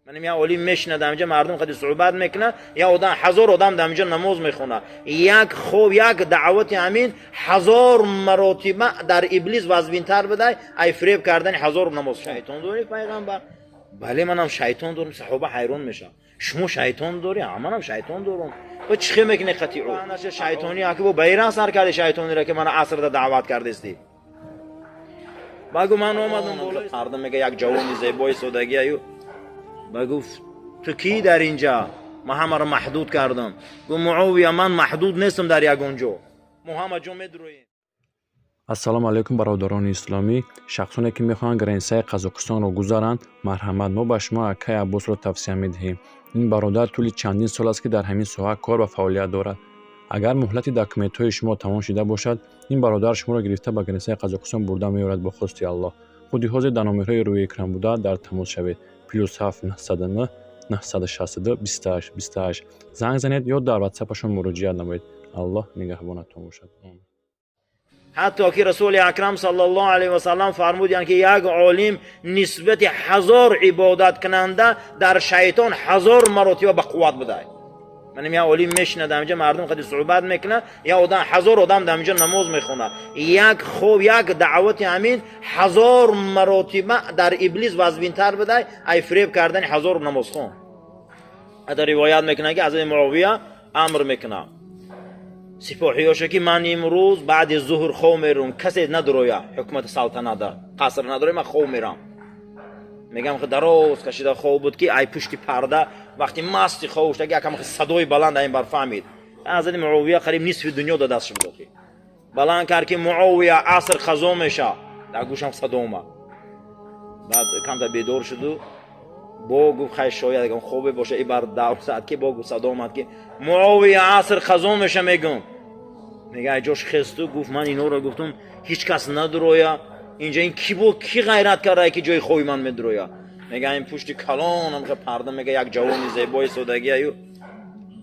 Манам як олим мешинад, ҳаминҷа мардум қади суҳбат мекунад, як одам, ҳазор одам дар ҳаминҷа намоз мехонад. Як хоб, як даъвати ҳамин ҳазор маротиба дар иблис вазбинтар будай, ай фиреб кардани ҳазор намоз. Шайтон дорӣ, пайғамбар? Бале, манам шайтон дорам. Саҳоба ҳайрон мешавад. Шумо шайтон дорӣ? Манам шайтон дорам. Ба чӣ хел мекунӣ қатиъу? Шайтони аки бо ба Иран сар карди шайтониро, ки мана асрда даъват кардистӣ. Багу, ман омадам болои парда, мега, як ҷавони зебои содагӣ аю. Ба гуфт: «Ту кӣ дар инҷа? Ман ҳамаро маҳдуд кардам». Гуфт: «Муовия, ман маҳдуд нестам дар ягон ҷо, мо ҳама ҷо медуроем». Ассалому алайкум, бародарони исломӣ! Шахсоне, ки мехоҳанд границаи Қазоқистонро гузаранд, марҳамат, мо ба шумо акаи Аббосро тавсия медиҳем. Ин бародар тӯли чандин сол аст, ки дар ҳамин соҳа кор ва фаъолият дорад. Агар муҳлати документҳои шумо тамом шуда бошад, ин бародар шуморо гирифта, ба границаи Қазоқистон бурда меорад, бо хости Аллоҳ. Худи ҳозир дар номерҳои рӯи экран буда дар тамос шавед: +7 909 962 28 28. Занг занед ё дар ватсапашон муроҷиат намоед. Аллоҳ нигаҳбонатон бошад. Ҳатто ки Расули Акрам саллаллоҳу алайҳи васаллам фармудиянд, ки як олим нисбати ҳазор ибодаткунанда дар шайтон ҳазор маротиба ба қувват будай. Манам як олим мешинад, ҳаминҷа мардум қади суҳбат мекунад, як одам, ҳазор одам дар ҳаминҷа намоз мехонад. Як хоб, як даъвати ҳамин ҳазор маротиба дар иблис вазбинтар будай, ай фиреб кардани ҳазор намозхон. Ҳатто ривоят мекунад, ки ҳазрати Муовия амр мекунад сипоҳиёша, ки ман имрӯз баъди зуҳр хов мерум, касе надуроя ҳукумати салтанада, қаср надуроя, ман хов мерам. Мегам, дароз кашида хов буд, ки ай пушти парда вақти масти хов шуда, якам садои баланд айн бар фаҳмид. Ҳазрати Муовия қариб нисфи дунё да дастш буд. Охи баланд кард, ки: «Муовия, аср қазо меша». Дар гӯшам садо омад. Баъд камтар бедор шуду бо гуфт: «Хай, шояд ягон хобе боша». И бар давсад ки бо гуфт, садо омад, ки: «Муовия, аср қазо меша», мегум. Мега, ай ҷош хесту гуфт: «Ман инора гуфтум, ҳеҷ кас надуроя инҷа, ин ки бо ки ғайрат карда, ки ҷои хоби ман медуроя?» Мега, ин пушти калон ҳамхе парда, мега, як ҷавони зебои содагӣ аю.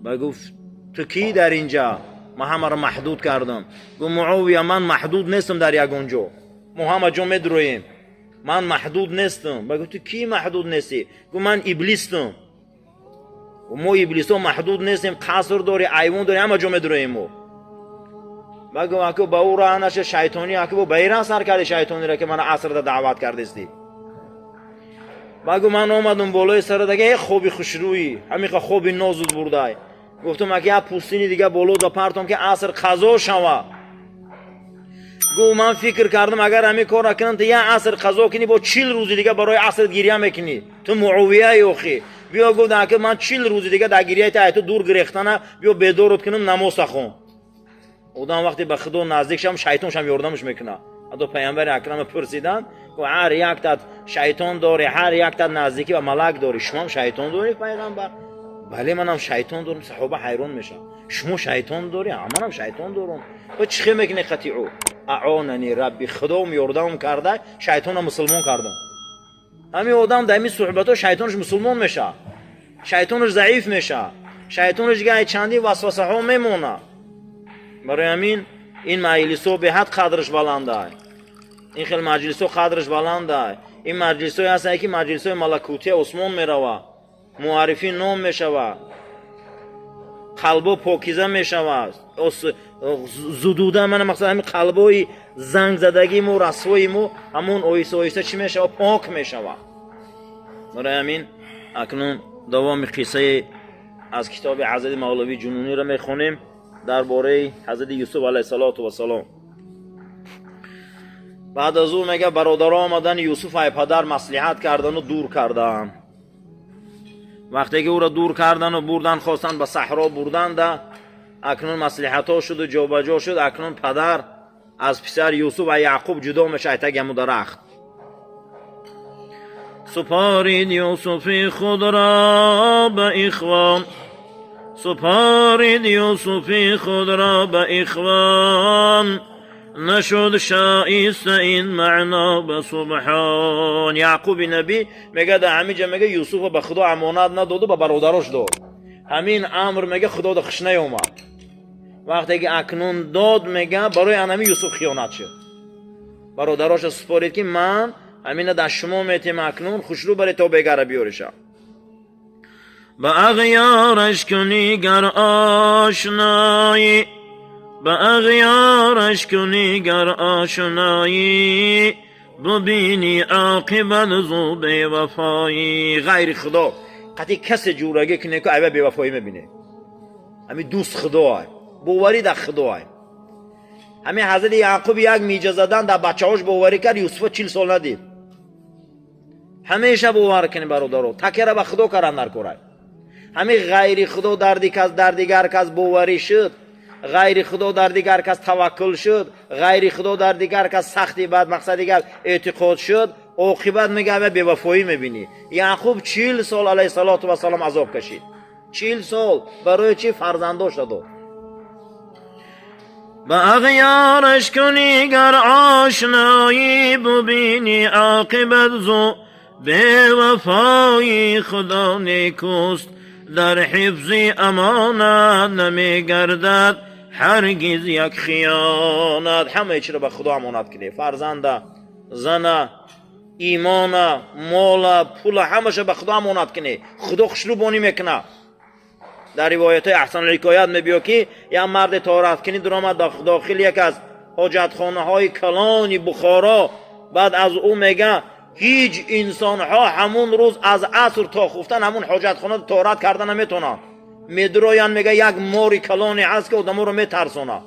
Ба гуфт: «Ту кӣ дар инҷа? Ман ҳамаро маҳдуд кардам». Гуфт: «Муовия, ман маҳдуд нестам дар ягон ҷо, мо ҳама ҷо медуроем, ман маҳдуд нестам». Ба гуфт: «Ту кӣ маҳдуд нестӣ?» Гуфт: «Ман иблистам, мо иблисо маҳдуд нестем, қаср дорӣ, айвон дорӣ, ҳама ҷо медуроем мо». Ба гуфт: «Аку ба ӯ раҳ наша, шайтонӣ аку бо ба Иран сар карди шайтониро, ки мана асрда даъват кардистӣ». Ба гуфт: «Ман омадам болои сарадаги э хоби хушрӯӣ, ҳамиқа хоби нозуд бурдай, гуфтам, аки як пӯстини дига боло да партом, ки аср қазо шава». Гуфт: «Ман фикр кардам, агар ҳамин корра кунам, ту як аср қазо кунӣ, бо 40 рӯзи дига барои асрат гиря мекунӣ, ту Муовияи охи». Биё, гуфт, аки ман 40 рӯзи дига дар гиряи ту, ай ту дур гирехтана, биё бедорот кунам, намоза хон. Одам вақте ба Худо наздик шам, шайтоншам ёрдамаш мекунад. Ҳатто Паямбари Акрама пурсиданд: «Ҳар яктат шайтон дорӣ, ҳар яктат наздикӣ ба малак дорӣ, шумоам шайтон дорӣ, пайғамбар?» Бале, манам шайтон дорам. Саҳоба ҳайрон мешавад. Шумо шайтон дорӣ? Манам шайтон дорам. Ба чӣ хел мекунӣ қатиъу? «Аонани рабби», Худом ёрдамам карда, шайтонам мусулмон кардам. Ҳамин одам дар ҳамин суҳбатҳо шайтонаш мусулмон мешавад, шайтонаш заиф мешавад, шайтонаш дига чандин васвасаҳо мемонад. Барои ҳамин ин маҷлисҳо беҳад қадраш баланда. Ин хел маҷлисҳо қадраш баланда. Ин маҷлисҳое ҳастанд, ки маҷлисҳои малакутия, осмон мерава, муаррифӣ ном мешавад, қалбо покиза мешавад, зудуда. Мана, мақсад, ҳамин қалбои зангзадагии мо, расвои мо ҳамон оҳиста оҳиста чӣ мешавад? Пок мешавад. Барои ҳамин акнун давоми қиссаи аз китоби ҳазрати Мавлавӣ Ҷунуниро мехонем дар бораи ҳазрати Юсуф алайҳиссалоту вассалом. Баъд аз ӯ, мега, бародаро омадан, Юсуф ай падар маслиҳат кардану дур карданд. Вақте ки ӯро дур кардану бурдан, хостанд ба саҳро бурданда, акнун маслиҳатҳо шуду ҷобаҷо шуд. Акнун падар аз писар Юсуф ва Яъқуб ҷудо мешавад таги ҳамун дарахт. Супорид Юсуфи худро ба ихвон, супорид Юсуфи худро ба ихвон, нашуд шоиста ин маъно ба субҳон. Яъқуби набӣ мега, дар ҳамин ҷа мега, Юсуфа ба Худо амонат надоду ба бародарош дод. Ҳамин амр, мега, Худода хуш наёмад. Вақте ки акнун дод, мега, барои анами Юсуф хиёнат шуд. Бародароша супорид, ки ман ҳамина дар шумо метем, акнун хушрӯ баред, то бегара биёриша. Ба ағёраш кунӣ гар ошноӣ, ба ағёраш кунӣ гар ошноӣ, бубинӣ оқибат зу бевафоӣ. Ғайри Худо қати касе ҷӯрагӣ кунӣ, ку айба бевафоӣ мебинӣ. Ҳамин дӯст Худоай, боварӣ дар Худоай. Ҳамин ҳазрати Яъқуб як миҷа задан дар бачаҳош боварӣ кард, Юсуфа 40 сол надид. Ҳамеша бовар кунӣ, бародаро, такяра ба Худо кардан дар корай. Ҳамин ғайри Худо дар дигар кас боварӣ шуд, ғайри Худо дар дигар кас таваккул шуд, ғайри Худо дар дигар кас сахти бад мақсад дигар эътиқод шуд, оқибат мега бевафоӣ мебинӣ. Яъқуб 40 сол, алайҳиссалоту вассалом, азоб кашид. 40 сол. Барои чӣ? Фарзандоша дод. Ба ағёраш кунӣ гар ошноӣ, бубинӣ оқибат зу бевафоӣ. Худо некӯст дар ҳифзи амонат, намегардад ҳаргиз як хиёнат. Ҳамаи чиро ба Худо амонат кунӣ: фарзанда, зана, имона, мола, пула, ҳамаша ба Худо амонат кунӣ, Худо хушрӯбонӣ мекунад. Дар ривоятҳои Аҳсанулҳикоят мебиё, ки як марде тоҳораткунӣ дуромад дохили як аз ҳоҷатхонаҳои калони Бухоро. Баъд аз ӯ мега, ҳеҷ инсонҳо ҳамун рӯз аз аср то хуфтан ҳамун ҳоҷатхона тоҳорат карда наметавонанд. Медуроянд, мега, як мори калоне ҳаст, ки одаморо метарсонад.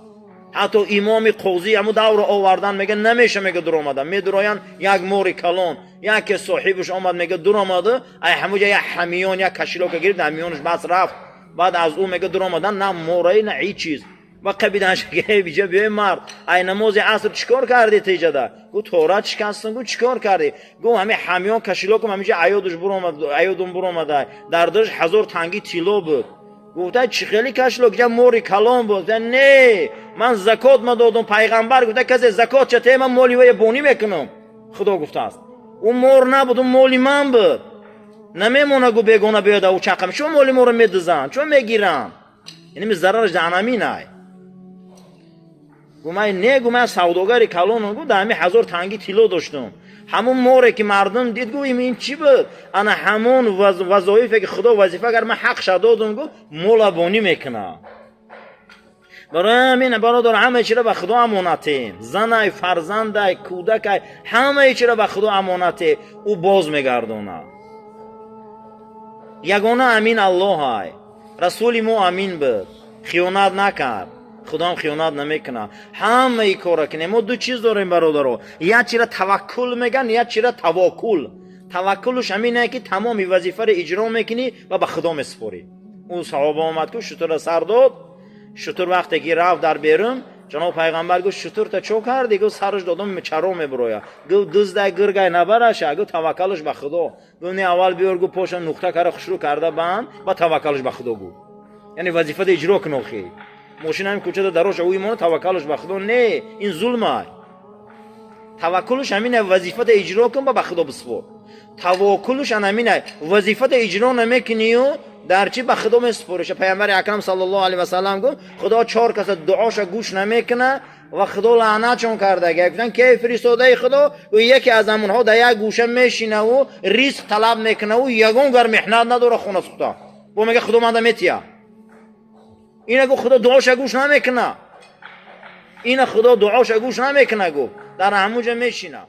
Ҳатто имоми қозӣ ҳамун давро овардан, мега, намеша, мега, дуромада. Медуроянд, як мори калон. Яке соҳибаш омад, мега, дуромаду ай ҳамуҷа як ҳамиён, як кошелёка гирифт, ҳамиёнаш бас рафт. Баъд аз ӯ, мега, дуромадан, на мораи, на ҳеҷ чиз. Ва қабиданш, биҷа биёй, мард, ай намози аср чӣ кор кардӣ тиҷада? Гу, тоҳорат шикастам. Гу, чӣ кор кардӣ? Гу, ҳами ҳамиён кошелёкам ҳамиҷа аёдуш буромад, аёдум буромада, дар дилаш 1000 танги тилло буд. Гуфта, чӣ хели кошелёк ҷа мори калон буд? Гуфта, не, ман закот ма додум. Пайғамбар гуфта, касе закот чате, ман моли вая бонӣ мекунам, Худо гуфтааст. Ӯ мор набуд, ӯ моли ман буд. Намемона, гу, бегона биёда ӯ чақам. Чун моли моро медузанд, чун мегиранд, яъне зарараш дар анаминай. Гумай не, гумай савдогари калоном, гу, дар ҳами 1000 танги тилло доштум. Ҳамун море ки мардум дид, гу, ин чӣ буд? Ана ҳамон вазоифе ки Худо вазифа кард, ман ҳақша додум, гу, молабонӣ мекунам. Барои ҳамин, бародар, ҳамаи чиро ба Худо амонатем: занай, фарзандай, кӯдакай, ҳамаи чиро ба Худо амонате, ӯ боз мегардонад. Ягона амин Аллоҳай. Расули мо амин буд, хиёнат накард, Худоам хиёнат намекунад. Ҳамаи кора кунем. Мо ду чиз дорем, бародаро: як чира таваккул меган, як чира тавоккул. Таваккулуш ҳамине, ки тамоми вазифаро иҷро мекунӣ ва ба Худо месупорӣ. Ӯ саҳоба омад, ку шутурро сар дод. Шутур вақте ки рафт дар берун, ҷаноб пайғамбар гуфт: «Шутурта чо кардӣ?» Гуфт: «Сараш додам, чаро мебуроя». Гуфт: «Дуздай, гиргай набараша». Гуфт: «Таваккалш ба Худо». Гуфт: «Не, аввал биёр», гуфт, «поша нуқта кара, хушрӯ карда банд ва таваккалш ба Худо», гуфт. Яъне вазифата иҷро кун. Охи мошина ҳами кӯчада дароша, ӯ имона, таваккалш ба Худо не, ин зулмай. Таваккулш ҳамина: вазифата иҷро кун ва ба Худо бисупор. Тавоккулш ан ҳамина: вазифата иҷро намекунию дар чӣ ба Худо месупориша. Пайғамбари акрам саллаллоҳу алайҳи васаллам гуфт: Худо чор каса дуоша гӯш намекуна ва Худо лаънатшон карда. Гуфтан: «Ке, фиристодаи Худо?» Ӯ: «Яке аз ҳамонҳо дар як гӯша мешинаву ризқ талаб мекунаву ягон гар меҳнат надора, хона сухта бо мега, Худо манда метия. Ина, гуфт, Худо дуоша гӯш намекуна. Ина Худо дуоша гӯш намекуна», гуфт, дар ҳамун ҷа мешина.